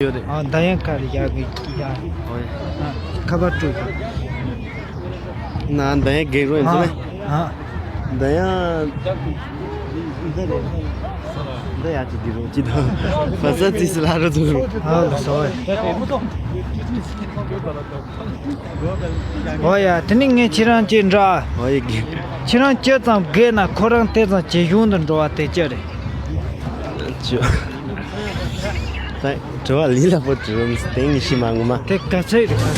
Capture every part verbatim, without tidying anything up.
ཡོད་རེད། ཨ། མདའ་ཡང་ཁ་རེ་ཡག་གི་ཡག་ཨོ་ཡ། ཨ། ཁ་པར་སྤྲོད་ཀྱི། ན་མདའ་ཡང་རྒྱག་རོགས་ཡིན་ཙང་ཨ། ཨ། མདའ་ཡང་། འདི་ཡག་ཅིག་འདི་རོགས་ཅིག་དང་། ཕ་ས་ཙི་སི་ལ་རོ་ཚོ་རོ། ཨ་ལ་སོ། ཨོ་ཡ། དེ་ནི་ངས་ཁྱེད་རང་ཅིག་འདྲ། ཨོ་ཡ་གི། ཁྱེད་རང་ཅི་ཙམ་རྒས་ན་ཁོ་རང་དེ་ཙམ་ཇེ་ཆུང་དུ་འགྲོ་བ་དེ་ཅི་རེད། ཅི། ད་དྲི་བ་ལས་སླ་པོ་དྲི་བ་མི་དེ་ངས་ཤེས་མ་ངོ་མ། དེ་ག་ཚད་རེད་ག་ཚད་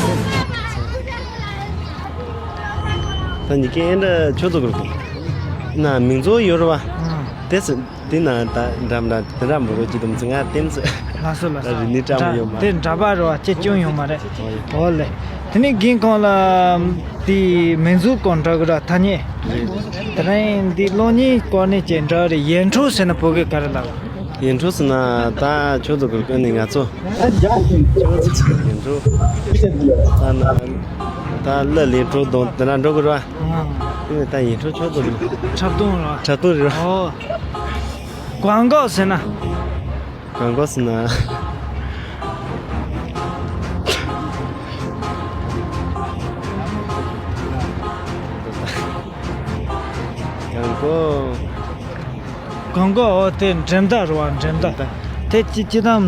རེད། ད་ཉི་ཀེ་ཨེ་འདྲ་ཆོས་ཚོགས་ཀྱི་རུ་ན་མིང་ཚོགས་ཡོད་རེད་བ། ཨང་། དེ་ཚོ་དེ་ན་ད་འདྲ་མ་འདྲ་དེ་འདྲ་མོ་རོ་ཅི་དུམ་ཚོ་ང་བསྟན་ཚོ། ལགས་སོ་ལགས་སོ། རི་ནི་བཀྲ་མ་ཡོད་མ། དེ་འདྲ་པ་རེད་བ་ཅི་ཅུང་ཡོད་མ་རེད། ཨོ་ལེ། དེ་ནི་རྒན་ཁོང་ལ་དེ་མིང་ཚོགས་སྐོར་འདྲ་གི་ར་ཐ་སྙད། རེད། དེ་རིང་འདི་གློག་བརྙན་སྐོར་ནས་ཅིག་འདྲ་རེད། ཡེ་འཕྲོ་ཟེར་ན་བོད་སྐད་ག་རེ་ལབ། ཡེ་འཕྲོ་ཟེར་ན་ད་ཆོས་ཚོགས་ཀྱི་སྐོར་ནས་ང་ཚོ། ཆོས་ཚོགས་ཡེ་འཕྲོ། ད་ན་ད་གླུ་ལེན་འཕྲོ་དང་དེ་འདྲ་འགྲོ་གི་ར། ཨང་། དེ་ནས་ད་ཡེ་འཕྲོ་ཆོས་ཚོགས་ཀྱི། འཁྲབ་སྟོན་ར། འཁྲབ་སྟོན་རེད་ར། ཨོ། གོང་གོ་ཟེར་ན། གང་གོ་ཟེར་ན། གང་གོ། གང་གོ། འོ་དེ་འགྲེམས་སྟེགས་རེད་བ། འགྲེམས་སྟེགས། དེ་སྤྱི་སྤྱི་དང་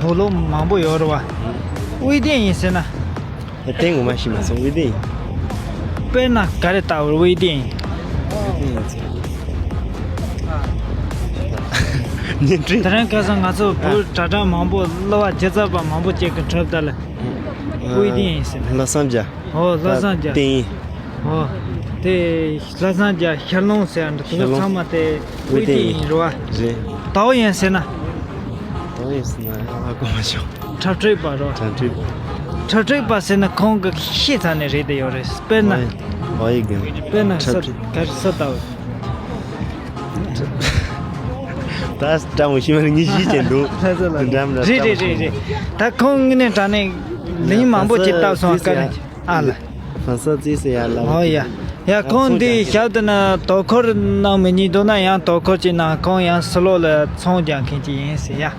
འབུ་ལོ་མང་པོ་ཡོད་རེད་བ། དབུས་སྟེང་ཡིན་ཟེར་ན། དེ་ངོ་མ་ཤེས་མ་སོང་། དབུས་སྟེང་། དཔེར་ན་ག་རེ་ལྟ་བུར་དབུས་སྟེང་། དབུས་སྟེང་ཡིན་ཚེ། ཉིན་དྲིན། དེ་རིང་ཁ་སང་ང་ཚོ་བོད་དྲ་གྲགས་མང་པོ་གླུ་བ་སྒྱུ་རྩལ་པ་མང་པོ་ཅིག་གི་འཁྲབ་སྟངས་ལ་དབུས་སྟེང་ཡིན་ཟེར། ལྷ་བསམ་རྒྱ། ཨོ་ལྷ་བསམ་རྒྱ། སྟེང་ཡིན། ཨོ་དེ་ལྷ་བསམ་རྒྱ། ཤར་རླུང་ཟེར་ཡ་འདྲ་དེ་ཚོ་ཚང་མ་དེ་དབུས་སྟེང་ཡིན་རེད་བ། རེད། དའོ་ཡན་ཟེར་ན། དའོ་ཡན་ཟེར་ན་ཨ་གོ་མ་བྱུང་། འཁྲབ་ཁྲིད་པ་རོ། འཁྲབ་ཁྲིད་པ། འཁྲབ་ཁྲིད་པ་ཟེར་ན་ཁོང་གི་ཤེས་ཚར་ནས་རེད་དེ་ཡོད་རེད། དཔེར་ན། ཨོ་ཡི་གི། དཔེར་ན་ས་འཁྲབ་ཁྲིད། ག་རེ་ས་ལྟ་བུ། ད་ལྟ་མོ་ཤི་མ་ངི་ཤི་ཅན་འདུག་ལྷ་ས་ལ། འདྲ་མི་འདྲ་རེད་རེད་རེད་རེད། ད་ཁོང་ངི་ནས་དྲ་ནས་ལིང་མང་པོ་ཅིག་བཏབ་སོང་། ཨ་ཀ་ནས་ཨ་ལ། ཧྥ་ས་ཙི་སི་ཡ་ལ། ཨོ་ཡ། ཡ་ཁོང་འདི་ཞབས་ཏུ་ན་དོ་ཁུར་གནང་མི་ཉིད་འདུག་ན་ཡང་དོ་ཁུར་ཅིག་གནང་། ཁོང་ཡང་སི་ལོ་ལ་ཚོང་རྒྱག་མཁན་ཅིག་ཡིན་ཟེར་ཡ། ཨ།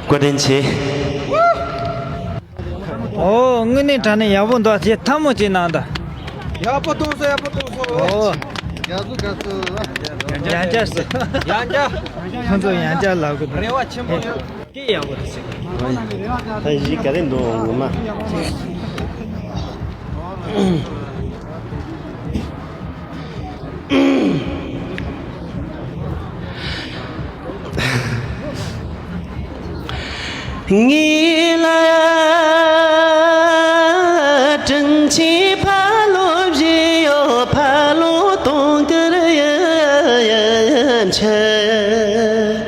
བཀའ་དྲིན་ཆེ། ཨོ། དངོས་གནས་དྲང་གནས་ཡག་པོ་འདུག་ཅེས་ཐལ་མོ་ཅིག་གནང་དང་། ཡག་པོ་གཏོང་སོང་། ཡག་པོ་གཏོང་སོང་། ཨོ། ཡག་བཟོ་དགའ་བཟོ། ཡང་བསྐྱར་སོ། ཡང་བསྐྱར། ཁོང་ཚོ་ཡང་བསྐྱར་ལབ་དགོས་འདུག་རེ་བ་ཆེན་པོ་ཡོད། སྐད་ཡག་པོ་འདུག་ཟེར། ད་གཞི་ག་རེ་འདུག་ངོ་མ། ངེད་ལ་དྲིན་ཆེན་ཕ་ལོ་བཞི་ཡོད། ཕ་ལོ་དུང་དཀར་ཡན་ཆད།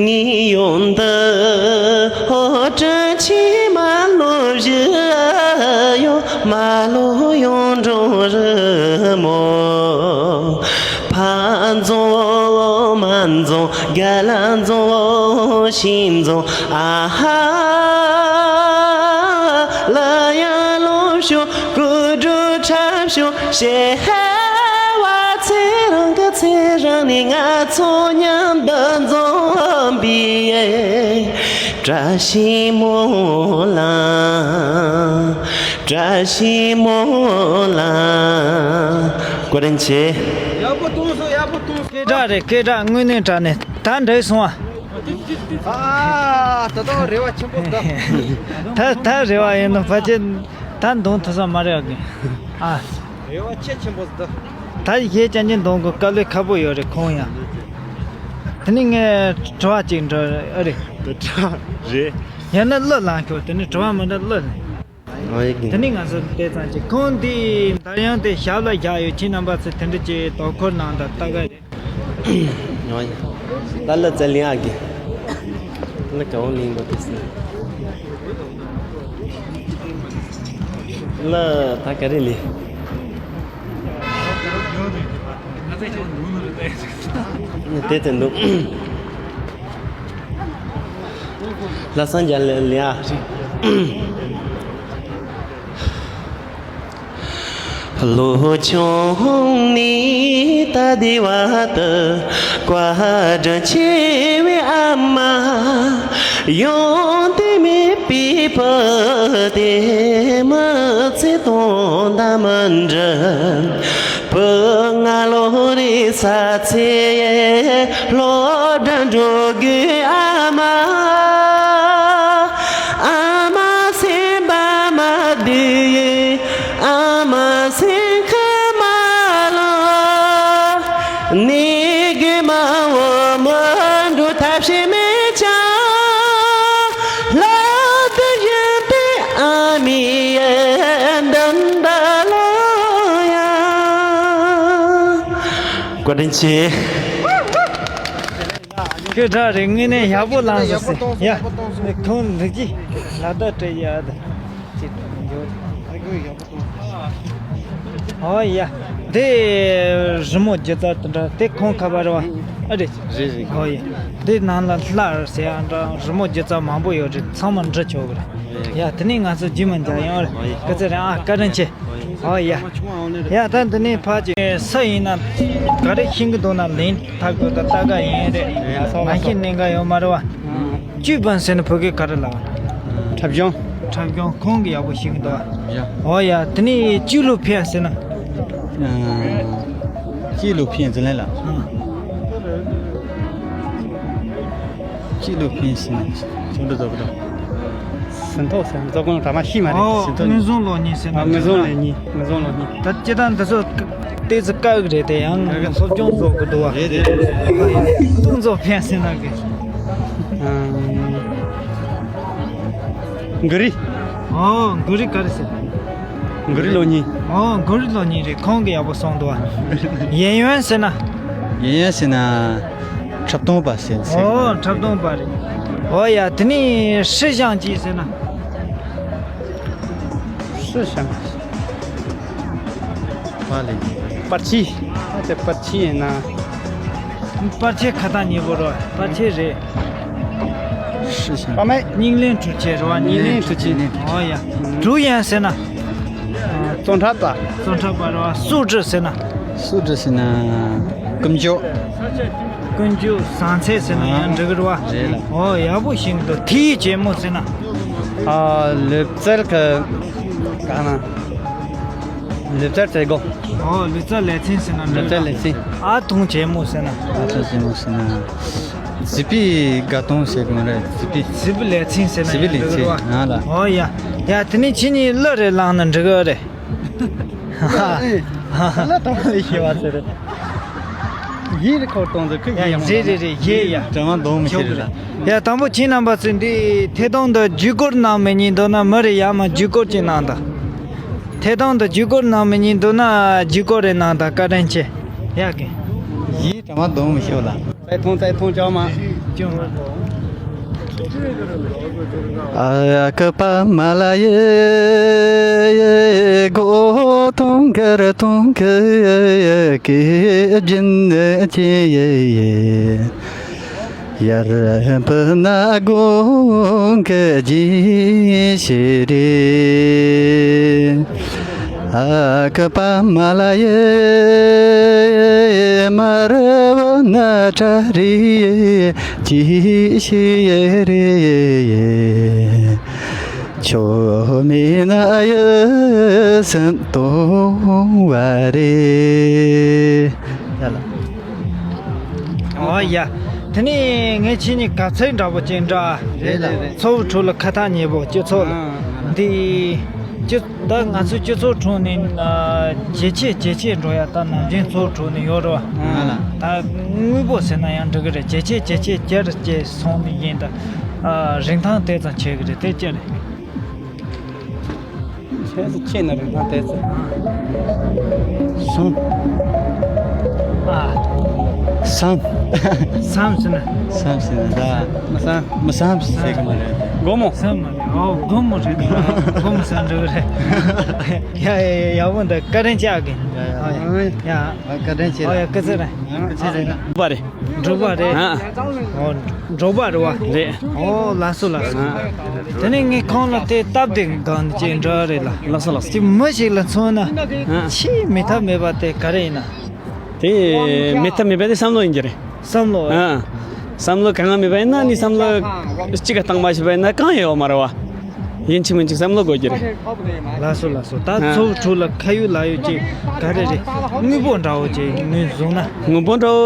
ངའི་ཡོན་ཏན་ཨོ་དྲིན་ཆེན་མ་ལོ་བཞི་ཡོད། མ་ལོ་ཡོན་འབྲོང་རི་མོ། ཕ་འཛོམས་མ་འཛོམས་རྒན་ལགས་འཛོམས་ཤིང་འཛོམས། ཨ་ཧ་ལ་ཡང་ལོ་ཤོ་ཀུ་ཀྲུ་འཁྲབ་ཤོ་ཞེས་ཧེ་བ་ཚེ་རིང་གི་ཚེ་རིང་ནས་ང་ཚོ་མཉམ་དུ་འཛོམས་པའི་བཀྲ་ཤིས་སྨོན་ལམ། བཀྲ་ཤིས་སྨོན་ལམ། བཀའ་དྲིན་ཆེ། ཡག་པོ་གཏོང་སོང་། ཡག་པོ་གཏོང་སོང་། སྐད་གྲགས་རེད། སྐད་གྲགས་དངོས་གནས་དྲང་གནས་ད་འགྲིག་སོང་ཨ། ཨ། ད་དུང་རེ་བ་ཆེན་པོ་འདུག་ད་ད་རེ་བ་ཡིན་ནོ་ཕལ་ཆེར་ད་འདོན་ཐུབ་ས་མ་རེད་གི། ཨ། རེ་བ་ཆེ་ཆེན་པོ་འདུག་ད་གཞས་ཅན་གྱི་འདོན་གི་དཀའ་ལས་ཁག་པོ་ཡོད་རེད་ཁོང་ཡང་། དེ་ནི་ངས་དྲི་བ་གཅིག་འདྲི་ཨ་རེད། དྲི་བ་རེད། ཡང་ན་གླུ་བླངས་ཁྱོད་དེ་ནི་དྲི་བ་མི་འདྲ་གླུ། ཨོ་ཡེ་གི། དེ་ནི་ང་ཚོ་དེ་ཙམ་གྱི་ཁོང་འདི་འདར་དབྱངས་དེ་ཞབས་ལ་བཞག་ཡོད་ཁྱེད་རྣམ་པ་ཚོས་དེ་འདྲ་ཅིག་དོ་ཁུར་གནང་དང་ལྟ་ག་རེད། ཨོ་ཡེ། ད་ལ་ཙེ་ལིང་ཨ་གི། ལ་ག་འོ་ལིང་གོ་དེ་སི། ལ་ད་ག་རེ་ལི། ལ་དེ་ཙེ་འདུག་ལ་སང་རྒྱ་ལ་ལི་ཨ། ལོ་ཆུང་ནས་ད་དེ་བར་དུ་བཀའ་དྲིན་ཆེ་བའི་ཨ་མ། ཡོང་དུས་མེད་པའི་བུ་དེ་མི་ཚེ་དོན་དང་མི་འདྲ། བུ་ང་ལོ་རེ་ས་ཚེ་སློབ་གྲྭ་འགྲོ་དགོས་ཨ་མ། ཨ་མ་སེམས་པ་མ་བདེ། ཨ་མ་སེམས་ཁ་མ་ལོ། ནི་གི་མ་འོ་མ་འགྲོ་ཐབས་ཤེས་མེད་ཀྱང་། ལ་དུ་ཡིན་པའི་ཨ་མའི་འདུན་པ་ལོ་ཡ། བཀའ་དྲིན་ཆེ། ཁྱོད་དྲག་རེད། དངོས་གནས་ཡག་པོ་བླངས་སོང་ཟེར་ཡ། ཁོང་འདི་གྱིས་ལ་དྭགས་སྤྲད་ཡ་ད། ཅི་འགྱོ། ཨོ་ཡ། དེ་རི་མོ་སྒྱུ་རྩལ་དེ་འདྲ་དེ་ཁོང་ཁ་པར་རེད་བ། ཨ་རེད། རེད་རེད། ཨོ་ཡ། དེ་ནང་ལ་ལྷ་ཟེར་ཡ་འདྲ་རི་མོ་སྒྱུ་རྩལ་མང་པོ་ཡོད་རེད། ཚང་མ་འབྲི་ཆོག་གི་རེད། ཡ་དེ་ནས་ང་ཚོ་རྗེས་མ་མཇལ་ཡོང་རེད། སྐུ་ཚེ་རིང་ཨ། བཀའ་དྲིན་ཆེ། ཨོ་ཡ། ཡ་ད་འདི་ནས་ཕར་ཅིག་སུ་ཡིན་ན་ག་རེ་ཤེས་ཀྱི་འདུག་ན་ལན་ཐག་གོ་ད་ལྟ་ག་ཡིན་རེད། མ་ཤེས་ནས་ག་ཡོད་མ་རེད་བ། ཅུས་པན་ཟེར་ན་བོད་སྐད་ག་རེ་ལབ། འཁྲབ་སྦྱོང་། འཁྲབ་སྦྱོང་ཁོང་གིས་ཡག་པོ་ཤེས་ཀྱི་འདུག་བ། ཡ། ཨོ་ཡ། དེ་ནས་ཅུས་ལུ་ཕིན་ཟེར་ན། ཨ། ཅུས་ལུ་ཕིན་ཟེར་ན་ལ། ཨ། ཅུས་ལུ་ཕིན་ཟེར་ན་ཆུང་འདྲ་བཟོ་གི་འདུག་ཟིན་ཐོ་ཟེར་ན་བཟོ་དགོངས་གྲ་མ་ཤེས་མ་རེད། ཨོ། ཟིན་ཐོ་ངོས་བཟུང་ལོ་གཉིས་ཟེར་ན། ཨ། ངོས་བཟུང་ལོ་གཉིས། ངོས་བཟུང་ལོ་གཉིས། ད་སྤྱིར་བཏང་འདི་ཚོ་ཏོག་ཙམ་དཀའ་གི་རེད་དེ་ཡང་སློབ་སྦྱོང་བཟོ་དགོས་འདུག་བ། རེད་རེད་རེད། ཏུང་ཙོ་ཕན་ཟེར་ན་གི། ཨ། གུ་རི། ཨོ། གུ་རི་ག་རེ་ཟེར། གུ་རི་ལོ་གཉིས། ཨོ། གུ་རི་ལོ་གཉིས་རེད། ཁོང་གིས་ཡག་པོ་གསུངས་འདུག་བ། ཡན་ཡོན་ཟེར་ན། ཡན་ཡོན་ཟེར་ན། འཁྲབ་སྟོན་པ་ཟེར་ཟེར། ཨོ། འཁྲབ་སྟོན་པ་རེད། ཨོ་ཡ། དེ་ནས་ཧྲི་ཞང་ཅི་ཟེར་ན། ཧྲི་ཞང་། མ་ལེ། པར་ཆས། ཨ་དེ་པར་ཆས་ཡིན་ན། པར་ཆས་ཁ་ཐག་ཉེ་པོ་རེད། པར་ཆས་རེད། ཧྲི་ཞང་། པ་མེ། རྙིང་ལན་གྲུ་ཆས་རེད་བ། རྙིང་ལན་གྲུ་ཆས། ཨོ་ཡ། ཀྲུའུ་ཡན་ཟེར་ན། རྩོམ་འཁྲབ་པ། རྩོམ་འཁྲབ་པ་རེད་བ། སུའུ་ཀྲི་ཟེར་ན། སུའུ་ཀྲི་ཟེར་ན། ཀུན་སྤྱོད། ཀུན་སྤྱོད་བཟང་ཚད་ཟེར་ན་ཡང་འགྲིག་གི་རེད་བ། རེད་ལ། ཨོ་ཡག་པོ་ཤེས་འདུག་ཐིའི་ཇེ་མོ་ཟེར་ན། ཨ། ལུས་རྩལ་གྱི་ག་ན། ལུས་རྩལ་རྩེད་སྒོ། ཨོ་ལུས་རྩལ་ལེ་ཚན་ཟེར་ན་འགྲིག་གི་རེད་བ། ལུས་རྩལ་ལེ་ཚན། ཨ་ཐུང་ཇེ་མོ་ཟེར་ན། ཨ་ཐུང་ཇེ་མོ་ཟེར་ན། བྱིས་པའི་དགའ་སྟོན་ཟེར་གི་མ་རེད། བྱིས་པའི། བྱིས་པའི་ལེ་ཚན་ཟེར་ན་བྱིས་པའི་ཡང་ལེ་འགྲིག་གི་རེད་བ། ཚན་ང་ལ། ཨོ་ཡ། ཡ་དེ་ནས་ཁྱེད་གཉིས་གླུ་རེ་བླངས་ན་འགྲིག་གི་རེད། ཨེ། ལ་དང་ལ་ཤེས་པ་ཟེར། ཡིད་ཁོ་གཏོང་དུ་ཁུ་ཡ་ཡིད་ཡང་རེད་རེད་རེད། ཡེ་ཡ། དྲང་མ་གདོང་མི་ཤེས་རེད་ལ། ཡ་དང་པོ་ཁྱེད་རྣམ་པ་ཚོས་འདི་ཐད་གཏོང་དུ་བརྒྱུད་སྐུར་གནང་མི་ཉན་འདུག་ན་མི་རེ་ཡ་མ་བརྒྱུད་སྐུར་ཅིག་གནང་དང་། ཐད་གཏོང་དུ་བརྒྱུད་སྐུར་གནང་མི་ཉན་འདུག་ན་བརྒྱུད་སྐུར་རེ་གནང་དང་། བཀའ་དྲིན་ཆེ། ཡ་གི། ཡིད་དྲང་མ་གདོང་མི་ཤེས་ལ། ཙེ་ཐུང་ཙེ་ཐུང་ཅང་མ། ཅང་མ། ཨ་ཀ་པ་མ་ལ་ཡེ་གོ་ཐུང་གར་ཐུང་ག་ཀེ་ཇིན་ཅེ་ཡེ་ཡེ། ཡར་བུ་ན་གུང་གི་ཇི་ཤེ་རེ། ཨ་ཀ་པ་མ་ལ་ཡེ་མར་བུ་ན་ཁྲ་རེ་ཇི་ཤེ་རེ། ཆོ་མེ་ན་ཡེ་སན་ཏོང་བ་རེ། ཨོ་ཡ། དེ་ནས་ངས་ཁྱེད་གཉིས་ག་ཚོད་འདྲ་པོ་ཅིག་འདྲ། རེད་ལ་རེད། ཚོ་བོ་ཁྲོད་ལ་ཁ་ཐག་ཉེ་པོ་སྤྱི་ཚོགས་ལ། ཨང་། འདི་སྤྱི་ད་ང་ཚོའི་སྤྱི་ཚོགས་ཁྲོད་ནས་ཨ་ཇེ་ཆེ་ཇེ་ཆེ་འགྲོ་ཡ་ད་ནམ་རྒྱུན་ཚོ་བོ་ཁྲོད་ནས་ཡོད་རེད་བ། ཨང་ལ། ད་དངོས་པོ་ཟེར་ན་ཡང་འགྲིག་གི་རེད། ཇེ་ཆེ་ཇེ་ཆེ་ཇེ་རུ་ཇེ་སོང་ནས་ཡིན་ད། ཨ་རིན་ཐང་དེ་ཙམ་ཆེ་གི་རེད། དེ་ཅི་རེད། ཁྱེད་ཚོ་ཁྱེད་ནི་རིན་ཐང་དེ་ཚོ། སམ། ཨ། སམ། སམ་ཟེར་ན། སམ་ཟེར་ན་ད། མི་སམ། མི་སམ་ཟེར་གི་མ་རེད། སྒོར་མོ། སམ་མ་རེད། ཨོ་སྒོར་མོ་རེད། སྒོར་མོ་ཟེར་འགྲོ་གི་རེད། ཡ་ཡ་ཡ་ཡག་པོ་འདུག་བཀའ་དྲིན་ཆེ་གི། ཡ་ཡ། ཨོ་ཡ། ཡ། བཀའ་དྲིན་ཆེ། ཨོ་ཡ་སྐུ་ཚེ་རིང་། སྐུ་ཚེ་རིང་། པ་རེད། འབྲོག་པ་རེད། ཨ། ཨོ། འབྲོག་པ་རེད་བ། རེད། ཨོ་ལགས་སོ་ལགས་སོ། ཨ། དེ་ནས་ངས་ཁོང་ལ་དེ་སྟབས་བདེ་གང་ཅིག་འདྲ་རེད་ལ། ལགས་སོ་ལགས་སོ། ཅིག་མི་ཞིག་ལ་མཚོན་ན། ཨ། ཆེས་མེད་ཐབས་མེད་པ་དེ་ག་རེ་ཡིན་ན། དེ་མེད་ཐབས་མེད་པ་དེ་བསམ་བློ་ཡིན་གྱི་རེད། བསམ་བློ། ཨ། བསམ་བློ་གང་མེད་པ་ཡིན་ན་ནི་བསམ་བློ་གཅིག་ག་བཏང་མ་ཤེས་པ་ཡིན་ན་གང་ཡང་ཡོད་མ་རེད་བ། ཡིན་གཅིག་མིན་གཅིག་བསམ་བློ་དགོས་ཀྱི་རེད། ལགས་སོ་ལགས་སོ། ད་ཨ། ཚོ་བོ་ཁྲོད་ལ་ཁ་ཡོད་ལག་ཡོད་ཅིག་ག་རེ་རེད། དངོས་པོ་འདྲ་བོ་ཅིག་ངོས་བཟུང་ན། དངོས་པོ་འདྲ་བོ་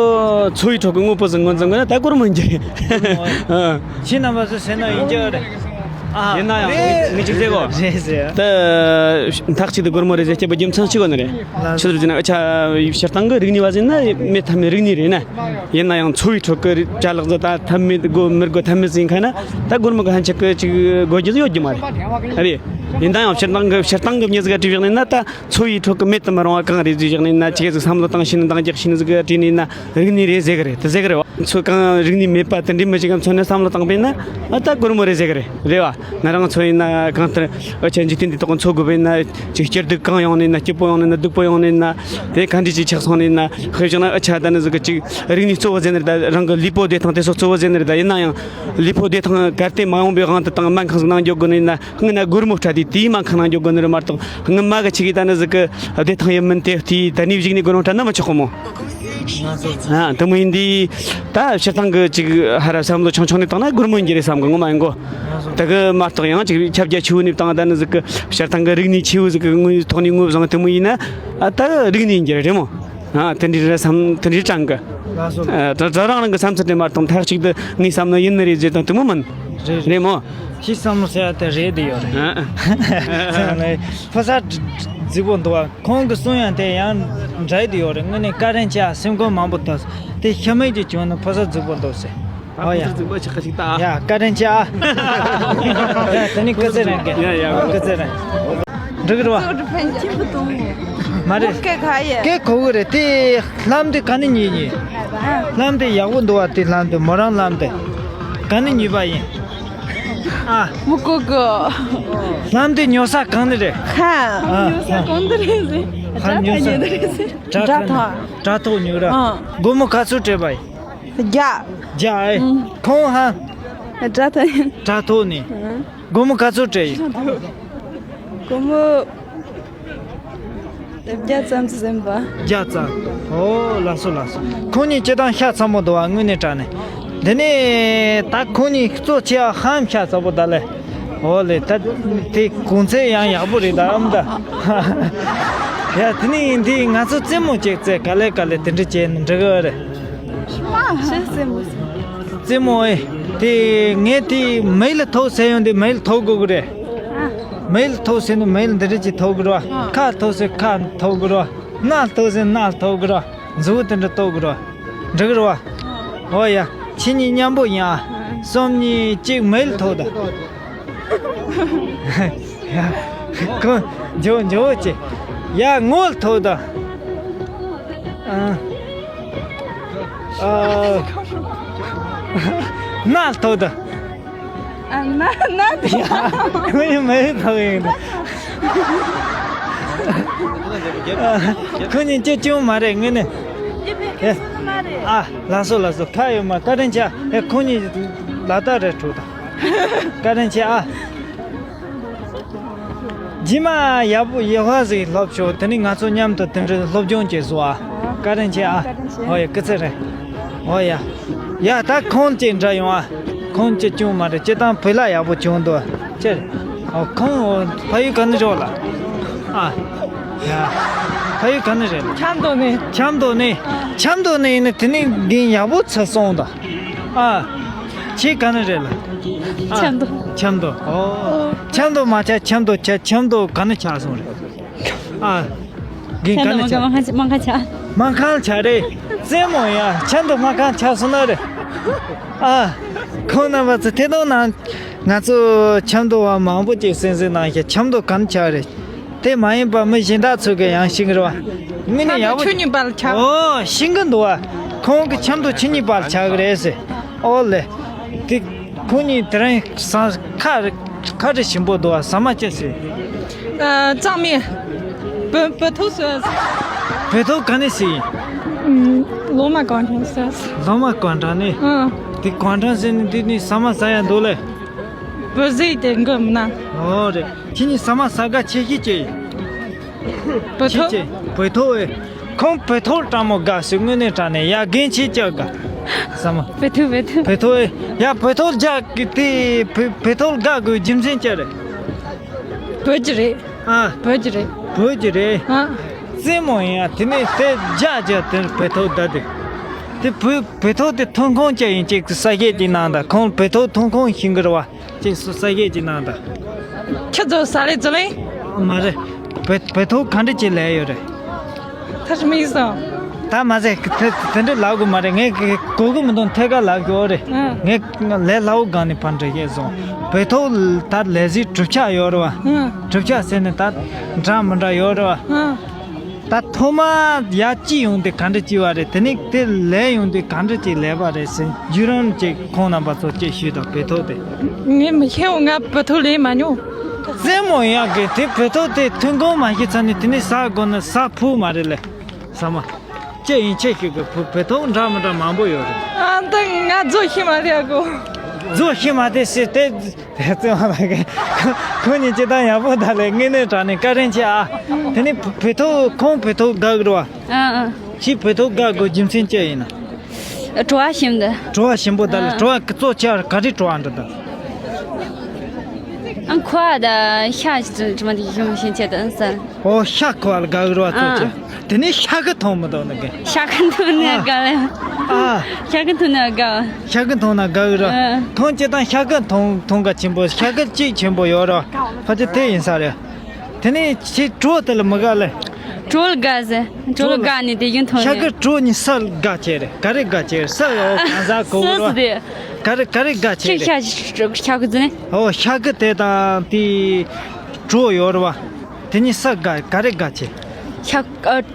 ཚོ་བོའི་ཁྲོད་ཀྱི་དངོས་པོ་ཟིག་ངོས་འཛིན་དགོས་ན་ད་སྒོར་མོ་ཡིན་གྱི་རེད། ཨ། ཁྱེད་རྣམ་པ་ཚོ་ཟེར་ན་ཡིན་གྱི་རེད། ཨ། ཡིན་ན་ཡང་རེད། ངས་ཅིག་ཟེར་གོ། རེད་ཟེར། ད་མཐའ་གཅིག་ཏུ་སྒོར་མོ་རེད་ཟེར་སྐྱེས་པ་རྒྱུ་མཚན་ཅི་གོ་ནི་རེད། ལགས་སོ། ཆི་ཟེར་ན་ཨ་ཆ་སྤྱིར་བཏང་གི་རིག་གནས་པ་ཟེར་ན་མེད་ཐབས་མེད་རིག་གནས་རེད་ན། ཡིན་ན་ཡང་ཚོ་བའི་ཁྲོད་ཀྱི་ཅ་ལག་ཟིག་ད་ཐབས་མེད་དགོས་མི་དགོས་ཐབས་མེད་ཟིག་ཡིན་ཁ་ན་ད་སྒོར་མོ་གི་ཧན་ཆད་ཀྱི་ཅིག་དགོས་རྒྱུ་ཟིག་ཡོད་རྒྱུ་མ་རེད། རེད། ཡིན་ན་ཡང་སྤྱིར་བཏང་གི་སྤྱིར་བཏང་གི་མྱི་ཟིག་ག་དྲིས་བཞག་ནས་ན་ད་ཚོ་བའི་ཁྲོད་ཀྱི་མེད་དུ་མི་རུང་བ་གང་རེད་ཟིག་བཞག་ནས་ན་ཅིག་ཟིག་བསམ་བློ་བཏང་ཤེས་ནས་འདང་རྒྱག་ཤེས་ནས་ཟིག་ག་དྲིས་ནས་ན་རིག་གནས་རེད་ཟེར་གི་རེད། དེ་ཟེར་གི་རེད་བ། ཚོ་གང་རིག་གནས་མེད་པ་དེ་འདྲའི་མི་ཞིག་ག་མཚོན་ན་བསམ་བློ་བཏང་པས་ན་ཨ་ད་སྒོར་མོ་རེད་ཟེར་གི་རེད། རེད་བ། ང་རང་ཚོ་ཡིན་ན་གང་ལྟར་ཨ་ཆ་འཇིག་རྟེན་འདི་དག་འཚོ་དགོས་པས་ན་ཅིག་སྐྱིད་སྡུག་གང་ཡོང་ནས་ན་སྐྱིད་པོ་ཡོང་ནས་ན་སྡུག་པོ་ཡོང་ནས་ན་དེ་ག་འདྲ་ཅིག་ཆགས་སོང་ནས་ན་དཔེ་བཞག་ན་ཨ་ཆ་ད་ནི་ཟིག་གི་ཅིག་རིག་གནས་གཙོ་བོ་ཟེར་ནས་ད་རང་གི་ལུས་པོ་བདེ་ཐང་དེ་ཚོ་གཙོ་བོ་ཟེར་ནས་ད་ཡིན་ན་ཡང་ལུས་པོ་བདེ་ཐང་གལ་ཏེ་མ་ཡོང་པའི་དབང་དུ་བཏང་སྨན་ཁང་ཟིག་ནང་འགྱོ་དགོས་ནས་ན་སྔོན་ན་སྒོར་མོ་སྤྲད་དེ་དེའི་སྨན་ཁང་ནང་འགྱོ་དགོས་ནི་རེད་མ་གཏོགས་སྔོན་མ་གི་ཆི་གི་ད་ནི་ཟིག་གི་བདེ་ཐང་ཡིན་མིན་དེ་དེའི་ད་ནི་གཞིགས་ནས་སྒོར་མོ་སྤྲད་ན་མི་ཆོག་གི་མོ། ང་ཚོ་ཨ་དེ་མོ་ཡིན་དུས་ད་སྤྱིར་བཏང་གི་ཅིག་ཧ་ར་བསམ་བློ་ཆུང་ཆུང་ནས་བཏང་ན་སྒོར་མོ་ཡིན་གྱི་རེད་བསམ་གི་ངོ་མ་ཡིན་གོ། ང་ཚོ་དེ་གི་མ་གཏོགས་ཡང་ཅིག་ཁྱབ་རྒྱ་ཆེ་བོ་ནས་བཏང་ད་ནི་ཟིག་གི་སྤྱིར་བཏང་གི་རིག་གནས་ཆེ་བོ་ཟིག་གི་དངོས་ཐོག་ནས་ངོས་བཟུང་དེ་མོ་ཡིན་ན་ཨ་ད་རིག་གནས་ཡིན་གྱི་རེད་རེད་མོ། ཨ་དེ་འདྲའི་རེད་བསམ་དེ་འདྲའི་དྲན་གི། ལགས་སོ། ཨ་ད་ད་རང་རང་གི་བསམ་ཚུལ་དེ་མ་གཏོགས་མཐའ་གཅིག་ཏུ་ངའི་བསམ་ན་ཡིན་ནི་རེད་ཟེར་དང་དེ་མོ་མིན། རེད་རེད། རེད་མོ། ཁྱེད་བསམ་བློ་ཟེར་ཡ་དེ་རེད་དེ་ཡོད་རེད། ཨ་ཨ། ཕོ་གསར་རྫིག་པོ་འདུག་བ། ཁོང་གི་གསུང་ཡང་དེ་ཡང་འདྲ་དེ་ཡོད་རེད། དངོས་གནས་བཀའ་དྲིན་ཆེ་ཨ། སེམས་ཁོང་མང་པོ་ཐོབ། དེ་ཤ་མེད་ཀྱི་བྱུང་ན་ཕོ་གསར་རྫིག་པོ་འདུག་ཟེར། ཨ་ཡ། ཕོ་གསར་རྫིག་པོ་ཆགས་ཀ་ཞིག་ད། ཡ་བཀའ་དྲིན་ཆེ་ཨ། ཡ་དེ་ནི་སྐུ་ཚེ་རིང་གི། ཡ་ཡ། སྐུ་ཚེ་རིང་། འགྲིག་རེད་བ། མ་རེད། སྐད་གོ་གི་རེད་དེ། ལྷམ་དེ་ག་ནས་ཉོས་ཉོས། ལྷམ་དེ་ཡག་པོ་འདུག་བ། དེ་ལྷམ་དེ་མོ་རང་ལྷམ་དེ་ག་ནས་ཉོས་པ་ཡིན། ཨ། མི་གོ་གི། ལྷམ་དེ་ཉོ་ས་གང་ནས་རེད། ཧ། ཨ། ཉོ་ས་གང་དུ་རེད་ཟེར། ལྷམ་ཉོ་ས། དྲ་ཐོག་ཉོས་ར། ཨ། སྒོར་མོ་ག་ཚོད་སྤྲད་པ་ཡིན། བརྒྱ། བརྒྱ་ཨེ། ཨང་། ཁོང་ཧ། དྲ་ཐོག་ཡིན། དྲ་ཐོག་ནས། ཨང་། སྒོར་མོ་ག་ཚོད་སྤྲད་ཡིན། སྒོར་མོ། བརྒྱ་ཙམ་ཟིན་པ། བརྒྱ་ཙམ། ཨོ་ལགས་སོ་ལགས་སོ། ཁོང་གཉིས་སྤྱིར་བཏང་ཤ་ཚ་མོ་འདུག་བ། དངོས་གནས་དྲང་གནས། འདི་ནས་ད་ཁོང་གཉིས་གཙོ་ཆེ་བ་ཧམ་ཤ་ཚ་པོ་ད་ལས། ཨོ་ལེ་ད་དེ་གོང་ཚད་ཡང་ཡག་པོ་རེད་ད་ཨམ་ད། ཡ་དེ་ནས་འདི་ང་ཚོ་རྩེད་མོ་ཅིག་རྩེ་ག་ལེ་ག་ལེ་དེ་འདྲ་བྱས་ནས་འགྲིག་གི་རེད། ཤི་རྩེད་མོ། རྩེད་མོ་ཨེ། དེ་ངས་དེ་མེལ་ཐོག་ཟེར་ཡོང་དེ་མེལ་ཐོག་དགོས་གི་རེད། མེལ་ཐོག་ཟེར་ནི་མེལ་འདི་འདྲ་ཅིག་ཐོག་གི་རེད་བ། ཁ་ཐོག་ཟེར་ཁ་ཐོག་གི་རེད་བ། སྣ་ཐོག་ཟེར་སྣ་ཐོག་གི་རེད་བ། མཛུ་གུ་དེ་འདྲ་ཐོག་གི་རེད་བ། འགྲིག་གི་རེད་བ། ཨོ་ཡ། ཁྱེད་གཉིས་མཉམ་པོ་ཡིན་ཨ། གསུམ་གཉིས་གཅིག་མེལ་ཐོག་ད། ཡ། ཁོ་འཇོ་འཇོ་ཅེ། ཡ་ངོལ་ཐོག་ད། ཨ། ཨ། སྣ་ཐོག་ད། ཨ་ན་ན་དེ། ཁོ་ཡི་མེ་ཐོག་ཡིན། ཁོ་གཉིས་ཅི་བྱུང་མ་རེད་ངས་ནི། ཨེ། ཨ་ལགས་སོ་ལགས་སོ། ཁ་ཡོད་མ་བཀའ་དྲིན་ཆེ། ཨེ་ཁོ་གཉིས་ལ་དྭགས་རེད་འགྲོ་ད། བཀའ་དྲིན་ཆེ་ཨ། རྗེས་མ་ཡག་པོ་ཡག་པ་ཟིག་སློབ་ཤོག་དེ་ནས་ང་ཚོ་མཉམ་དུ་དེ་འདྲའི་སློབ་སྦྱོང་བྱེད་སོ་ཨ། བཀའ་དྲིན་ཆེ་ཨ། བཀའ་དྲིན་ཆེ། ཨོ་ཡ་སྐུ་ཚེ་རིང་། ཨོ་ཡ། ཡ་ད་ཁོང་ཅིག་འདྲ་ཡོང་ཨ། ཁོང་ཅིག་བྱུང་མ་རེད་སྤྱིར་བཏང་བོད་ལྭ་ཡག་པོ་བྱུང་འདུག་ཨ། ཅེར། ཨོ་ཁོང་ཨོ་ཕ་ཡུལ་ག་ནས་རེད་ལ། ཨ། ཡ། ཕ་ཡུལ་ག་ནས་རེད་ལ། ཆབ་མདོ་ནས། ཆབ་མདོ་ནས། ཆབ་མདོ་ནས་ཡིན་ན་དེ་ནས་འདི་ཡག་པོ་ཚུར་སོང་ད། ཨ། ཁྱེད་ག་ནས་རེད་ལ། ཨ། ཆབ་མདོ། ཆབ་མདོ། ཨོ། ཆབ་མདོ་མ་ཆགས་ཆབ་མདོ་ཆགས་ཆབ་མདོ་ག་ནས་ཆགས་སོང་རེད། ཨ། རྒན་ག་ནས་ཆགས། སྨར་ཁམས་ཆགས། སྨར་ཁམས་ཆགས་རེད། རྩེད་མོ་ཡ་ཆབ་མདོ་སྨར་ཁམས་ཆགས་སོང་ན་རེད། ཨ། ཁོང་རྣམ་པ་ཚོ་ཐད་གཏོང་ནང་ང་ཚོ་ཆབ་མདོ་བ་མང་པོ་ཅིག་གསན་གཟིགས་གནང་ཤག་ཆབ་མདོ་ག་ནས་ཆགས་རེད། དེ་མ་ཡིན་པ་མི་གཞན་དག་ཚོ་གི་ཡང་ཤེས་ཀྱི་རེད་བ། དངོས་གནས་ཡག་པོ། ཆུ་གཉིས་བར་ལ་ཆགས། ཨོ་ཤེས་ཀྱི་འདུག་བ། ཁོང་གི་ཆབ་མདོ་ཆུ་གཉིས་བར་ལ་ཆགས་ཀྱི་རེད་ཟེར། ཨོ་ལེ། དེ་ཁོང་གཉིས་དེ་རིང་ས་ཁ་ཁ་རི་ཞིམ་པོ་འདུག་བ། ཟ་མ་ཅི་ཟེར། ཨ། གཙང་མའི་བོད་བོད་ཐོག་སོ། བོད་ཐོག་ག་ནས་ཟེར། ལོ་མ་གང་དྲང་ཟེར། ལོ་མ་གང་དྲང་ནས། ཨ། དེ་གང་དྲང་ཟེར་ནས་དེ་ནས་ཟ་མ་ཟ་ཡ་འདུག་ལེ། བོད་ཟས་དེ་འགོ་མིན་ན། ཨོ་རེད། ཁྱེད་གཉིས་ཟ་མ་ཟ་དགའ་ཆེ་ཤོས་ཅི་ཡིན། བོད་ཐོག་ཁྱེད་ཀྱིས་བོད་ཐོག་ཨེ། ཁོང་བོད་ཐོག་དྲང་མོ་དགའ་ཟེར་དངོས་གནས་དྲང་གནས་ཡ་རྒན་ཆེ་ཅག་དགའ། ཟ་མ། བོད་ཐོག་བོད་ཐོག་བོད་ཐོག་ཨེ། ཡ་བོད་ཐོག་རྒྱག་གི་དེ་བོད་བོད་ཐོག་དགའ་དགོས་རྒྱུ་མཚན་ཅི་རེད། བོད་ཀྱི་རེད། ཨ། བོད་ཀྱི་རེད། བོད་ཀྱི་རེད། ཨ། རྩེད་མོ་ཡིན་ཡ་དེ་ནས་དེ་རྒྱག་རྒྱག་དེ་བོད་ཐོག་བསྡད་དེ། དེ་བོད་བོད་ཐོག་དེ་ཐོན་ཁུངས་ཅི་ཡིན་ཅིག་གསལ་བཤད་ཅིག་གནང་དང་། ཁོང་བོད་ཐོག་ཐོན་ཁུངས་ཤེས་ཀྱི་རེད་བ། ཅིག་གསལ་བཤད་ཅིག་གནང་དང་། ཁྱེད་ཚོ་ས་ལེ་ཙི་ལེ། མ་རེད། བོད་བོད་ཐོག་ག་འདྲ་ཅིག་ལས་ཡོད་རེད། ཐ་ཤི་མི་སོང་། ད་མ་ཟད་དེ་དེ་འདྲ་ལབ་དགོས་མ་རེད། ངས་གོ་གི་མི་འདུག་ཐད་ཀར་ལབ་དགོས་རེད། ཨ། ངས་ལས་སླ་བོ་སྒང་ནས་ཕར་འགྲེལ་བཤད་སོང་། བོད་ཐོག་ད་ལས་གཞི་གྲུབ་ཆ་ཡོད་རེད་བ། ཨ། གྲུབ་ཆ་ཟེར་ནས་ད་འདྲ་མི་འདྲ་ཡོད་རེད་བ། ཨ། ད་ཐོག་མར་ཡར་སྐྱེས་ཡོང་དུས་ག་འདྲ་སྐྱེས་པ་རེད། དེ་ནས་དེ་ལས་ཡོང་དུས་ག་འདྲ་ཅིག་ལས་པ་རེད་ཟེར་བརྒྱུད་རིམ་ཅིག་ཁོང་རྣམ་པ་ཚོ་ཅིག་ཞུས་དང་། བོད་ཐོག་དེ། ངས་མི་ཤེས། འོ་ང་བོད་ཐོག་ལས་མ་མྱོང་། རྩེད་མོ་ཡག་གི་དེ་བོད་ཐོག་དེ་ཐོན་ཁུངས་མ་ཤེས་ཚར་ནས་དེ་ནས་ཟ་དགོས་ན་ཟ་ཕོད་མ་རེད་ལེ། ཟ་མ། ཅི་ཡིན་ཁྱེད་ཤེས་གི། བོད་བོད་ཐོག་འདྲ་མི་འདྲ་མང་པོ་ཡོད་རེད། ཨ། ད་ང་རྫོགས་ཤེས་མ་རེད་ཨ་ཁོ། རྫོགས་ཤེས་མ་རེད་ཟེར་དེ། རྩེད་མོ་ལ་ཁོ་གཉིས་སྤྱིར་བཏང་ཡག་པོ་ད་ལས་དངོས་གནས་དྲང་གནས་བཀའ་དྲིན་ཆེ་ཨ། དེ་ནས་བོད་ཐོག་ཁོང་བོད་ཐོག་དགའ་གི་རེད་བ། ཨ་ཨ། ཁྱེད་བོད་ཐོག་དགའ་དགོས་རྒྱུ་མཚན་ཅི་ཡིན་ན། བྲོ་བ་ཞིམ་འདུག་བྲོ་བ་ཞིམ་པོ་ད་ལས། ཨ། བྲོ་བ་གཙོ་ཆེ་བ་ག་རེ་བྲོ་བ་འདྲ་ད། ཨ། ཁོ་བ་ད་ཤ་ཅི་ཅི་མ་དེ་ཞིམ་ཞིམ་བྱས་ད་ཟ། ཨོ་ཤ་ཁོ་བ་ལ་དགའ་གི་རེད་བ་གཙོ་ཆེ། ཨ། དེ་ནས་ཤ་ཁུ་འཐུང་མི་འདུག་ནི་གི། ཤ་ཁུ་འཐུང་ནས་དགའ་བས། ཨ། ཤ་ཁུ་འཐུང་ནས་དགའ་བ། ཤ་ཁུ་འཐུང་ན་དགའ་གི་རེད། ཨ། འཐུང་སྤྱིར་བཏང་ཤ་ཁུ་འཐུང་འཐུང་ག་ཆེན་པོ། ཤ་ཁུ་གཅིག་ཆེན་པོ་ཡོད་རེད། ཕལ་ཆེར་དེ་ཡིན་ས་རེད། དེ་ནས་ཁྱེད་བྲོ་དེ་ལ་མི་དགའ་ལེ། བྲོ་ལ་དགའ་ཟེར། བྲོ་ལ་དགའ་ནས་དེ་ཡིན་འཐུང་ཤ་ནས། ཁུ་བྲོ་གཉིས་སུ་ལ་དགའ་ཆེ་རེད། ག་རེ་དགའ་ཆེ་རེད། སུ་ལ་འོ་གང་ཟག་གོ་གི་སུ་རེད། ག་རེ་ག་རེ་དགའ་ཆེ་ཁྱེད་རེད། ཤ་ཤ་ཁུ་ཟེར་ནས། ཨོ་ཤ་ཁུ་དེ་དང་དེ་བྲོ་ཡོད་རེད་བ། དེ་གཉིས་སུ་དགའ། ག་རེ་དགའ་ཆེ། ཤ་ཨ་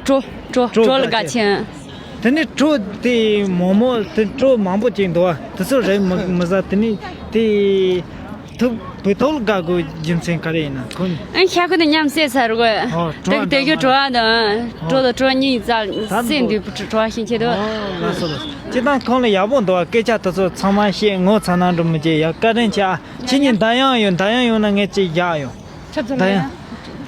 བྲོ་བྲོ་བྲོ་བྲོ་ལ་དགའ་དགའ་ཆེ། ཆེ། དེ་ནས་བྲོ་དེ་མོག་མོག་དེ་བྲོ་མང་པོ་ཅིག་འདུག་བ། དེ་ཚོ་རེད་མི་མི་ཟ། དེ་ནས་དེ་ཐུབ་བོད་ཐོག་ལ་དགའ་དགོས་རྒྱུ་མཚན་ག་རེ་ཡིན་ན་ཁོ་ནི། ཨ། ཤ་ཁུ་དེ་མཉམ་བསྲེས་ཚར་དགོས། ཨོ་བྲོ་དེ་བ་དེ་གི་འདྲ་བྲོ་བ་དང་། ཨོ་བྲོ་དང་བྲོ་གཉིས་རྩ་ད་བསྲེས་འདུག་འདུག་བྲོ་བ་ཞིག་བྱེད་དོ། ཨོ་ལགས་སོ་ལགས་སོ། སྤྱིར་བཏང་ཁོང་ལ་ཡག་པོ་འདུག་བ། སྐད་ཆ་དེ་ཚོ་ཚང་མ་བཤད། ངོ་ཚ་ན་འགྲོ་མི་བྱེད་ཡ། བཀའ་དྲིན་ཆེ་ཨ། ཁྱེད་གཉིས་ཟླ་ཡང་ཡོད། ཟླ་ཡང་ཡོད་ན་ངས་ཅིག་བཞག་ཡོང་། ཆ་ཚང་ཟླ་ཡང་།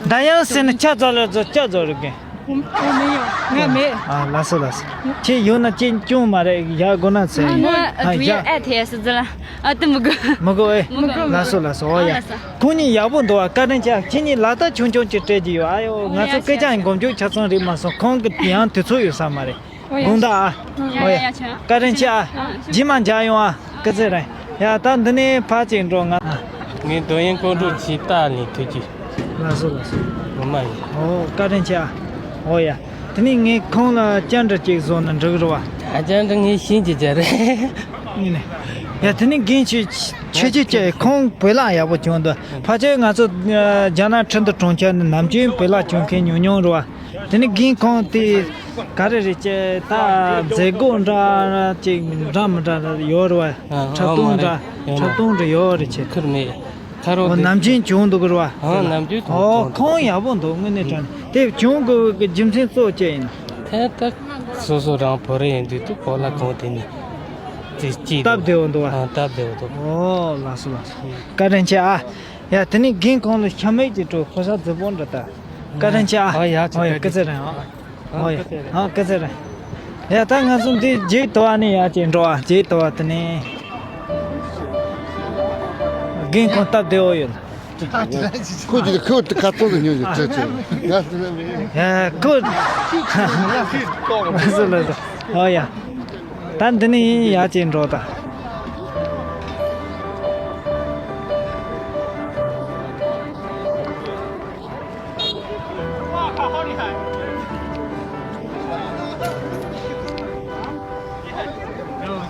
ཟླ་ཡང་ཟེར་ན་ཆ་ཚང་ལ་ཚོ་ཆ་ཚང་རེད་གི། ཨོ་མེད་ཡོད། ང་མེད། ཨ་ལགས་སོ་ལགས་སོ། ཁྱེད་ཡོད་ན་ཅིག་ཅུང་མ་རེད་ཡག་དགོས་ན་ཚེ། ང་ཨ་ཨ་དུ་ཡ་ཡ་ཨ་ཐེ་ཡ་སི་ཛི་ལ་ཨ་དུ་མི་དགོས། མི་དགོས་ཨེ། མི་དགོས། ལགས་སོ་ལགས་སོ། ཨོ་ཡ། ཨ་ལགས་སོ། ཁོང་གཉིས་ཡག་པོ་འདུག་བ། བཀའ་དྲིན་ཆེ། ཁྱེད་གཉིས་ལག་རྟགས་ཆུང་ཆུང་ཅིག་སྤྲད་ཀྱི་ཡོད། ཨ་ཡོ་ང་ཚོ་ཡ་སྐད་ཆ་ཡ་མགོ་མཇུག་ཆ་ཚང་རེད་མ་སོང་། ཁོང་གི་ཡང་དུས་ཚོད་ཡོད་ས་མ་རེད། ཨོ་ཡ། དགོངས་དག་ཨ། ཨ་ཨོ་ཡ། ཡ་ཡ་ཆོ། བཀའ་དྲིན་ཆེ་ཨ། ཨ་ཆོ། རྗེས་མ་མཇལ་ཡོང་ཨ། སྐུ་ཚེ་རིང་། ཡ་ད་འདི་ནས་ཕར་ཅིག་འགྲོ་ང་། ངའི་འདོད་ཡོན་ཀོང་སྤྲུལ་ཆེ་རྟ་ལས་ཐུགས་རྗེ། ལགས་སོ་ལགས་སོ། ངོ་མ་ཡིན། ཨོ་བཀའ་དྲིན་ཆེ་ཨ། ཨོ་ཡ། དེ་ནས་ངས་ཁོང་ལ་ཅན་འདྲ་ཅིག་བཟོ་ན་འགྲིག་རེད་བ། ཨ་ཅན་འདྲ་ངས་ཤིན་ཅིག་བྱ་རེད། ངས་ནས། ཡ་དེ་ནས་རྒན་ཆོས་ཆོས་ཅིག་བྱས། ཁོང་བོད་ལྭ་ཡག་པོ་གྱོན་འདུག་ཕལ་ཆེར་ང་ཚོ་རྒྱ་ནག་ཁྲིན་ཏུ་གྲོང་ཁྱེར་ནས་ནམ་རྒྱུན་བོད་ལྭ་གྱོན་མཁན་ཉུང་ཉུང་རེད་བ། དེ་ནས་རྒན་ཁོང་དེ་ག་རེ་རེད་ཅེ། ད་མཛད་སྒོ་འདྲ་ཅིག་འདྲ་མི་འདྲ་ཡོད་རེད་བ། ཨ་འཁྲབ་སྟོན་འདྲ་ཡོད་འཁྲབ་སྟོན་འདྲ་ཡོད་རེད་ཅེ། ཁུར་མེད། ཁ་རོག་ཨོ་དེ་ནམ་རྒྱུན་གྱོན་འདུག་གི་རེད་བ། ཨ་ནམ་རྒྱུན་གྱོན་ཨོ་འདུག་ཁོང་ཡག་པོ་འདུག་དངོས་གནས་དྲང་གནས། དེ་གྱོན་དགོས་ཀྱི་རྒྱུ་མཚན་གཙོ་ཅི་ཡིན། དེ་ད་སོ་སོ་རང་བོད་རིགས་ཡིན་དུས་དུ་བོད་ལྭ་གོན་དེ་ནི་དེ་སྐྱིད་འདུག་སྟབས་བདེ་བོ་འདུག་བ། ཨ་སྟབས་བདེ་བོ་འདུག་ཨོ་ལགས་སོ་ལགས་སོ། བཀའ་དྲིན་ཆེ་ཨ། ཡ་དེ་ནས་རྒན་ཁོང་ལ་ཤ་མེད་ཀྱི་སྤྲོ་ཁོ་ཤ་རྫི་བོ་འདྲ་ད། བཀའ་དྲིན་ཆེ་ཨ། ཨོ་ཡ་ཨོ་ཡ་སྐུ་ཚེ་རིང་ཨ། ཨོ་ཡ་ཨ་སྐུ་ཚེ་རིང་། ཡ་ད་ང་ཚོ་འདི་རྗེས་དོ་བ་ནས་ཡ་ཅིག་འགྲོ་བ། རྗེས་དོ་བ་དེ་ནས་རྒན་ཁོང་སྟབས་བདེ་བོ་ཡོད། ཁོ་ཅིག་ཁོ་ཁ་ཐོག་ཏུ་ཉོ་ཅིག་ཅེ་ཅེ། ཡ་ཁོ་ལགས་སོ་ལགས་སོ། ཨོ་ཡ། ད་འདི་ནས་ཡ་ཅིག་འགྲོ་ད།